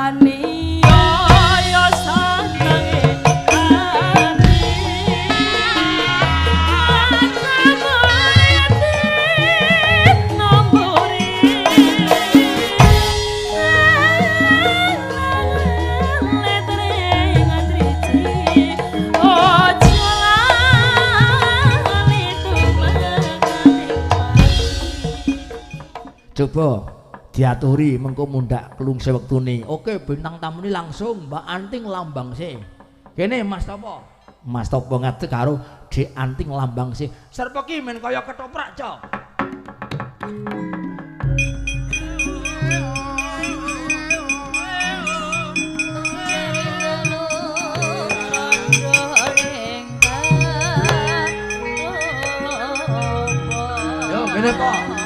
Aniaya senenge ati. Coba diaturi mengko mundhak klungse wektune. Oke, bintang tamune langsung Mbak Anting Lambang sih. Kene Mas Topo. Mas Topo ngadeg karo Dik Anting Lambang sih. Serpo ki men kaya ketoprak, Cok. Yo, kene kok.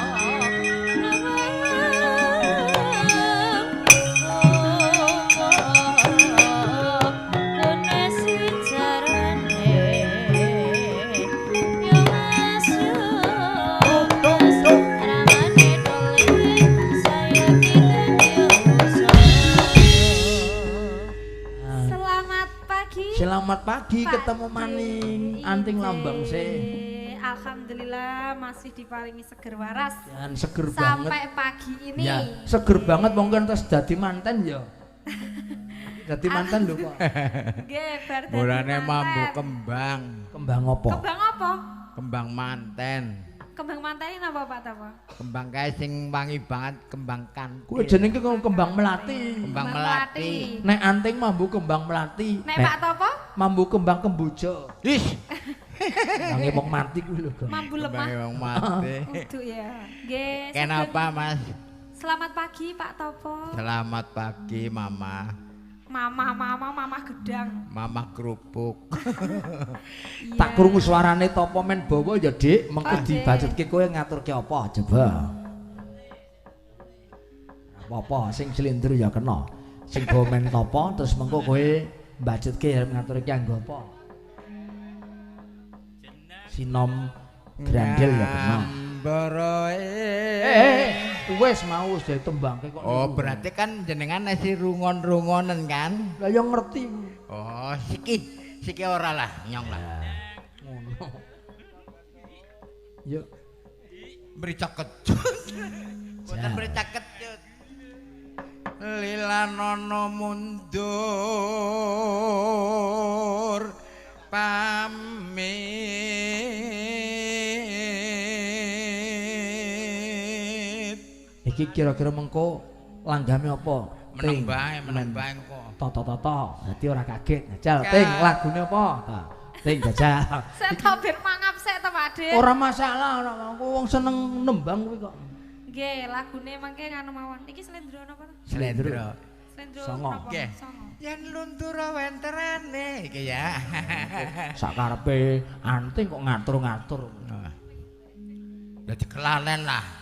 Selamat pagi, Pak ketemu maning Anting Lambang sih. Alhamdulillah masih diparingi seger waras. Dan seger banget. Sampai pagi ini. Ya, seger banget monggo terus dadi manten ya. Dadi manten lho kok. Nggih, bar dadi Mulane mambu kembang. Kembang apa? Kembang apa? Kembang manten. Kembang manten napa Pak Topo? Kembang kae sing wangi banget, kembang kantil. Kuwi jenenge kembang melati. Kembang melati. Nek anting mambu kembang melati. Nek Pak Topo? Mambu kembang kemboja. Ih. Kembange wong mati kuwi lho, Gong. Mambu lemah. Kembange wong mati. Kudu ya. Nggih. Kenapa, Mas? Selamat pagi Pak Topo. Selamat pagi, Mama. Mama, mama, mama gedang. Mama kerupuk. Tak krungu suarane Topo men bawa ya, Dik. Mengko dibacutke kowe ngaturke apa coba. Apa-apa sing slendro ya kena. Sing bawa men Topo terus mengko kowe mbacutke arep ngaturke anggo apa. Sinom grandel ya kena. Wes mau wis ditembangke kok. Oh, berarti kan jenengan nasi rungon-rungonen kan? Lah ya ngerti. Oh, siki siki ora lah, nyong lah. Ngono. Yo. Mricak kecut. Boten mricak kecut. Lilanono mundur pamit. Iki kira-kira mengko langgame apa? Meneng bae, meneng bae engko. Toto-toto, dadi ora kaget. Jajal ting lagune apa? Ting jajal. Sek to ben mangap sek to Pak Dik. Ora masalah, ora wong seneng nembang kuwi kok. Nggih, lagune mangke nganu mawon. Iki slendro napa to? Slendro. Slendro Songo. napa? Songo. Yen luntur wenterane iki ya. Sakarepe anting kok ngatur-ngatur. Dadi kelalen lah.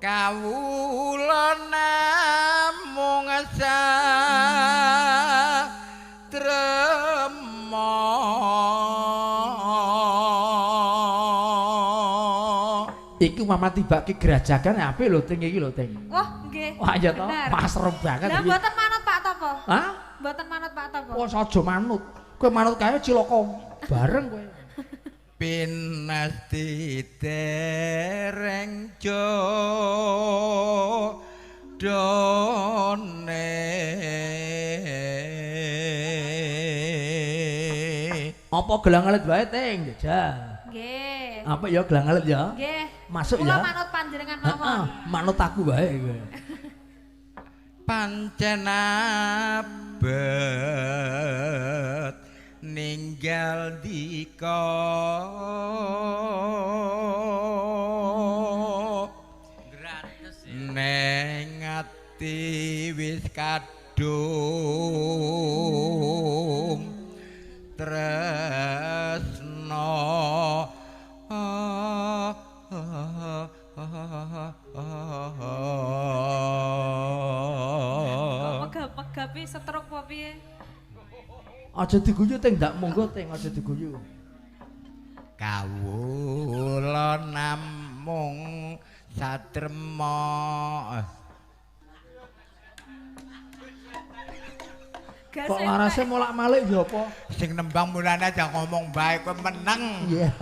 Kawula namung satrema. Iki mama tibake grajagan apik lho ting iki lho ting. Wah, nggih. Wah ya to, pasrem banget iki. Lah iki. mboten manut Pak Topo. Hah? Mboten manut Pak Topo. Wah, aja manut. Kowe manut kae cilaka bareng kowe. Pinasti dereng jodone. Apa gelang alit wae ting jajal. Nggih. Apa ya gelang alit ya? Nggih. Masuk Kula ya. manut panjenengan mawon. Heeh, manut aku wae kowe. Pancen abet ninggal dika neng ati wis kadung tresno. Megap-megapi setruk apa piye? Aja diguyu ting ndak monggo ting aja diguyu. Kawula namung satrema. Kok larase molak-malik ya apa? Sing nembang mulane aja ngomong bae kowe meneng. Iya,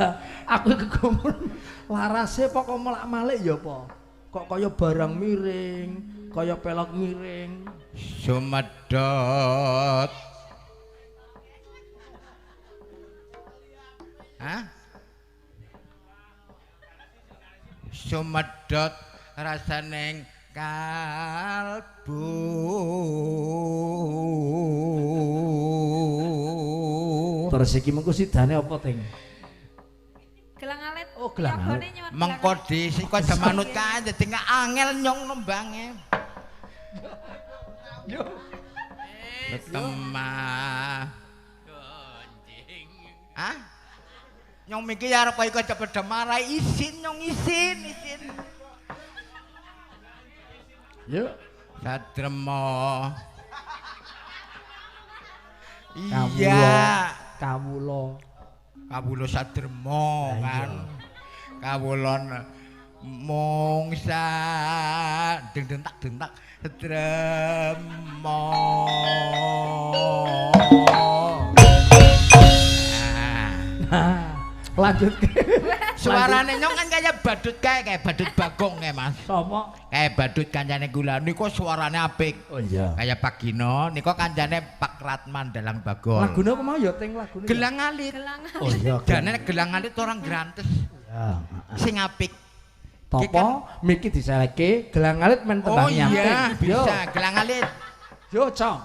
aku kegumun. Larase pokok molak-malik ya apa? Kok kaya barang miring, kaya pelok miring. Sumedhot. Hah? Sumedhot rasaning kalbu. Terus iki mengko sidane apa, Ting? Gelang alit. Oh, gelang alit. Mengko dhisik kok aja manut kae dadi angel nyong nembange. Yo. Temah. Gonjing. Hah? Nyong mikir arep kok cepet marai isin nyong isin isin. Yuk. Sadremo. Iya. Kawula. Kawula sadremo kan. Kawula mongsa deng-dentak-dentak sedremo. Nah, lanjut. Suarane nyong kan kaya badut kae, kayak badut Bagong kae, Mas. Sapa? Kayak badut kancane kula niku suarane apik. Oh iya. Kaya Pak Gino niku kancane Pak Ratman dalang Bagong. Lagune apa mau ya Ting lagune? Gelang Alit. Gelang alit. Oh iya. Jane gelang alit orang grantes. Iya. Sing apik. Topo miki diseleke gelang alit men tembang Oh iya, bisa gelang alit. Yo, Cong.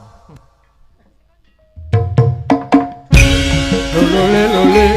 Lole lole.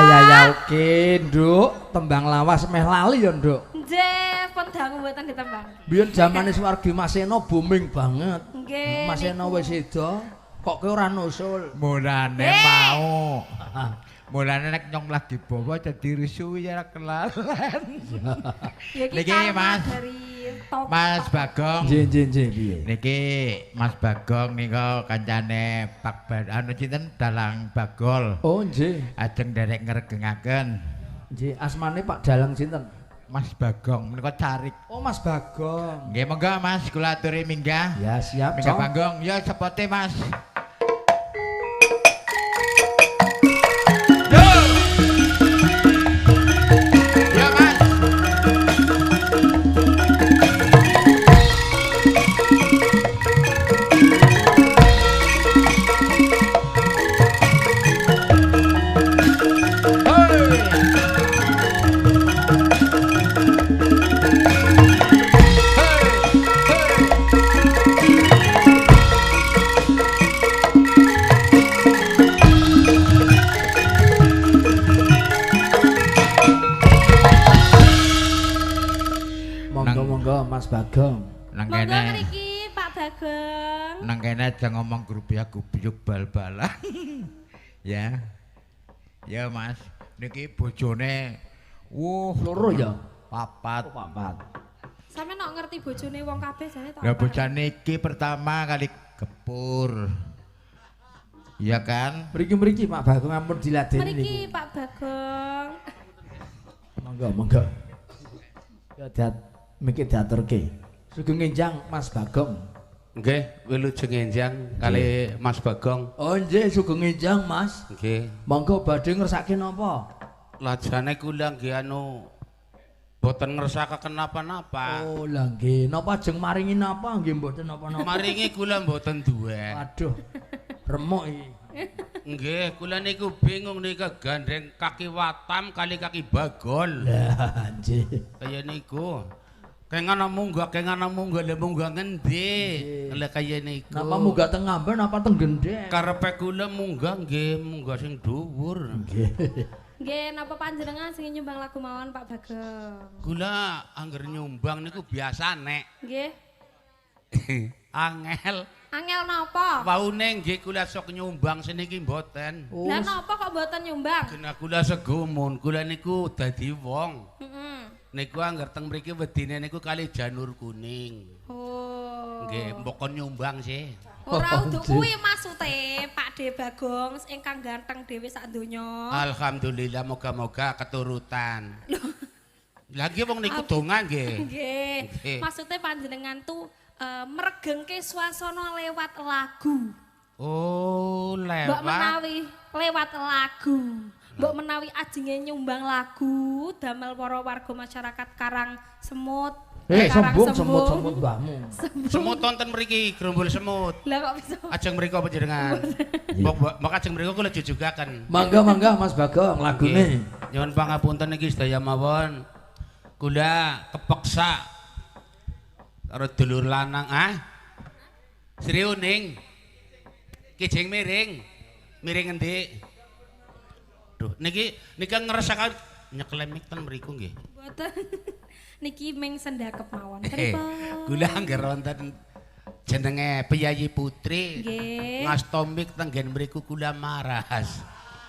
ya ya oke, Nduk. Tembang lawas meh lali ya, Nduk. Nggih, pun dangu mboten ditembang. Biyen zamane swargi Mas Seno booming banget. Nggih. Mas Seno wis sedo, kok kowe ora nusul. Mulane mau. Mulane nek nyong lagi bawa dadi rusuh ya ora kelalen. Niki Mas. Mas Bagong. Nggih, nggih, nggih piye? Niki Mas Bagong nika kancane Pak anu sinten Dalang Bagol. Oh, nggih. Ajeng nderek ngregengaken. Nggih, asmane Pak Dalang sinten? Mas Bagong menika carik. Oh, Mas Bagong. Nggih, monggo Mas kula aturi minggah. Ya, siap. Minggah panggung. Ya sepote Mas. Yo. Ya Mas. Monggo Mas Bagong. Nang kene. kene. Mriki Pak Bagong. Nang kene aja ngomong grup ya gubyuk bal-balan. Ya. Ya Mas, niki bojone wuh loro ya. Papat. Oh, papat. Sampe nok ngerti bojone wong kabeh jane tok. Lah bojone iki pertama kali gepur. Iya kan? Mriki-mriki Pak Bagong ampun diladeni niku. Mriki Pak Bagong. Monggo, monggo. Ya dat miki diaturke. Sugeng enjang Mas Bagong. Nggih, wilujeng enjang kali Mas Bagong. Oh nggih, sugeng enjang Mas. Nggih. Monggo badhe ngersake napa? Lajane kula nggih anu boten ngersakaken napa-napa. Oh lah nggih, napa ajeng maringi napa nggih mboten napa-napa. Maringi kula mboten duwe. Waduh. Remuk iki. Nggih, kula niku bingung nika gandeng kaki watam kali kaki bagol. Lah nggih. Kaya niku. Kengana munggah, kengana munggah, lha munggah ngendi? Lha kaya niku. Napa munggah teng ngamben napa teng gendhek? Karepe kula munggah nggih, munggah sing dhuwur. Nggih. Nggih, napa panjenengan sing nyumbang lagu mawon Pak Bagong? Kula angger nyumbang niku biasane. Nggih. Angel. Angel napa? Waune nggih kula sok nyumbang seniki mboten. Oh. Lah napa kok mboten nyumbang? Kena kula segumun, kula niku dadi wong. Heeh. Niku angger teng mriki wedine niku kali janur kuning. Oh. Nggih, mbok kon nyumbang sih. Ora udu kuwi maksude Pak De Bagong ingkang ganteng dhewe sak donya. Alhamdulillah moga-moga keturutan. Lha nggih wong niku donga nggih. Nggih. Maksude panjenengan tuh meregengke suasana lewat lagu. Oh, lewat. Mbok menawi lewat lagu. Mbok menawi ajenge nyumbang lagu damel para warga masyarakat Karang Semut. Karang sembung, semut mbahmu. Semut wonten mriki, gerombol semut. Lah kok bisa? Ajeng mriko panjenengan. Mbok ajeng mriko kula jujugaken. Mangga mangga Mas Bagong lagune. Nyuwun pangapunten iki sedaya mawon. Kula kepeksa karo dulur lanang ah. Sri Uning. Kijing miring. Miring endi? Duh, niki nika ngersakaken nyeklemik ten mriku nggih. Mboten. Niki ming sendakep mawon. Pripun? Kula angger wonten jenenge Piyayi Putri. Nggih. Ngastomik teng nggen mriku kula maras.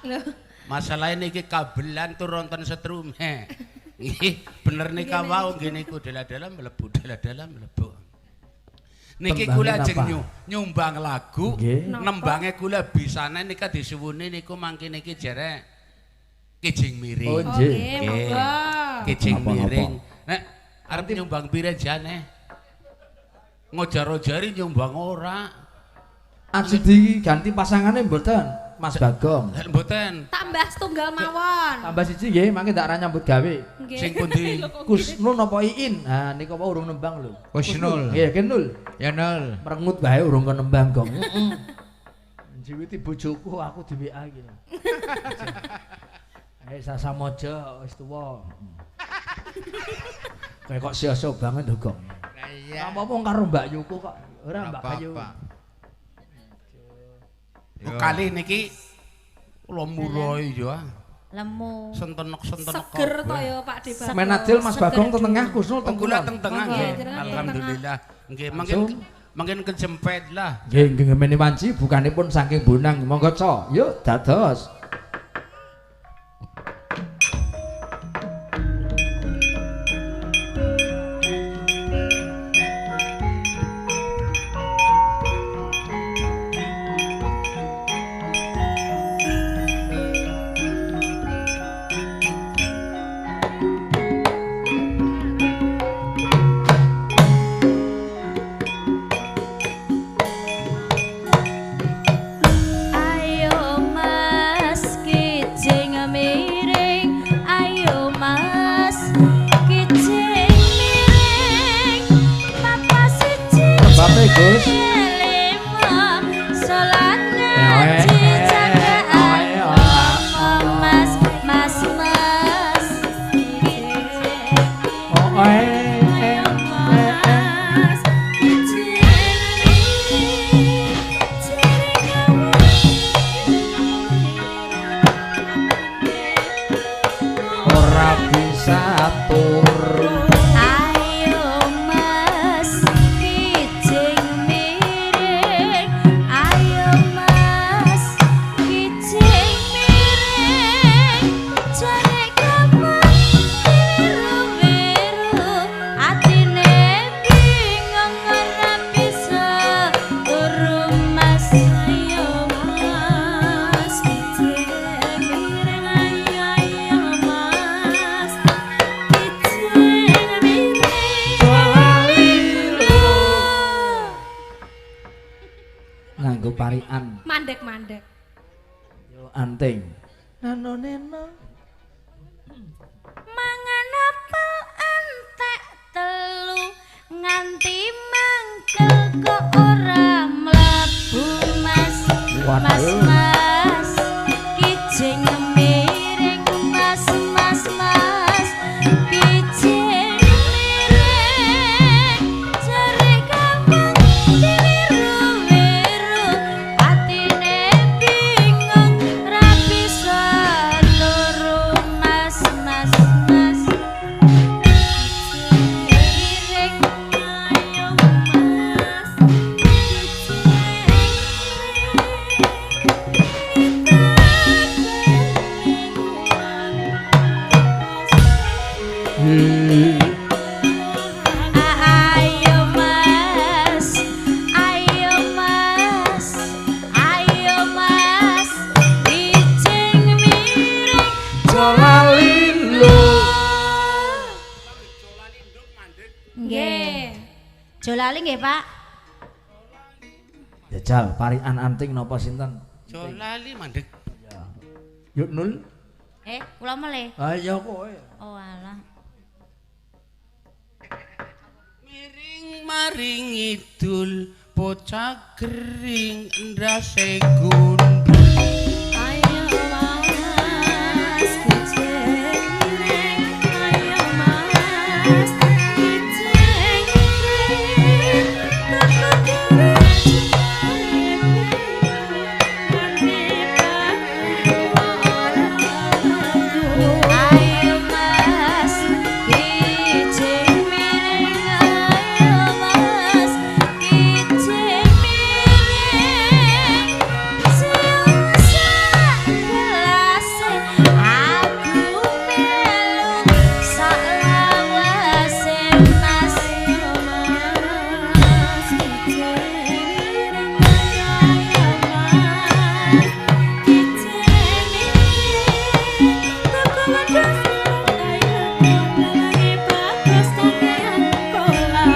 Lho, masalahe niki kabelan tur wonten setrume. Nggih, bener nika wau nggih niku dalah-dalah mlebu, dalah-dalah mlebu. Niki kula ajeng nyumbang lagu, nembange kula bisane nika disuwuni niku mangke niki jere kijing miring. Oh nggih, monggo. Kijing miring. Nek arep nyumbang pire jane? Ngojar-ojari nyumbang ora. Ajeng diganti pasangane mboten Mas Bagong. Mboten. Tambah setunggal mawon. Tambah siji nggih, mangke ndak ra nyambut gawe. Sing pundi? Kusnul napa Iin? Ha niku apa urung nembang lho. Kusnul. Nggih, Kenul. Ya nul. Merengut bae urung nembang, Gong. Heeh. Jiwiti bojoku aku di WA iki. Sasamojo wis tuwa. Kayak kok sia-sia banget lho, Gong. Lah iya. Apa-apa karo Mbak Yuku kok. Ora Mbak Kayu. Kali niki kula murai ya. Lemu. Sentenok-sentenok. Seger to ya Pak De Bagong. Menadil Mas Bagong teng tengah Kusnul teng kulon. Kula teng tengah nggih. Alhamdulillah. Nggih, mangkin kejempet lah. Nggih, nggih ngemeni wanci bukanipun saking Bonang. Monggo co. Yuk dados. Mandek-mandek. Yo anting. Nano neno. Mangan apel entek telu nganti mangkel kok ora mlebu Mas. Mas mas kijing miring mas mas mas kijing miring jare kapan diwiru-wiru atine bingung ra bisa loro mas mas mas miring ayo mas kijing Ayo mas, ayo mas, ayo mas, kijing miring Jolalilu. Nggih. Jolali nggih, Pak. Jajal parikan anting napa sinten? Jolali mandek. Yuk nul. Kula melih. Ayo kowe. Oh alah. Miring maring idul bocah gering ndase gundul. Ayo mas kijing miring, ayo mas kijing miring, Ayo mas kijing miring, ayo mas kijing miring, sak gelase aku melu sak lawase mas. Ayo mas kijing miring, ayo mas kijing miring, tuku wedhus ayo dalange bagus kakean pola.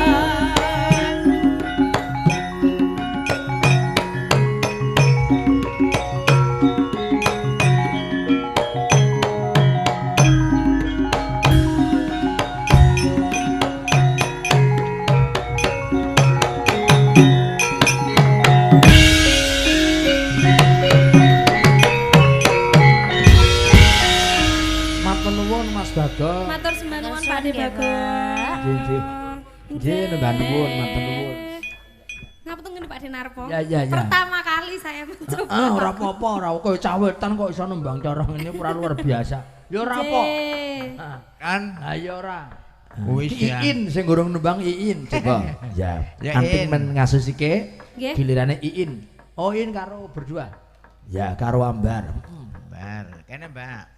Matur nuwun Mas Bagong. Matur sembah nuwun Pak De Matur suwun, Bagong. Nggih, nggih. Nggih, nembah nuwun, matur nuwun. Ngapunten ngene Pak Denarpo. Ya, ya, ya. Pertama kali saya mencoba. Ah, ora apa-apa, ora kowe cah wetan kok iso nembang cara ngene ora luar biasa. Ya ora apa. Nggih. Kan Ha ya ora. Wis ya. Iin sing gurung nembang Iin coba. Ya. Ya, Anting Iin. men ngasusike Nggih. gilirane Iin. Oh, Iin karo berdua. Ya, karo Ambar. Bar, kene Mbak.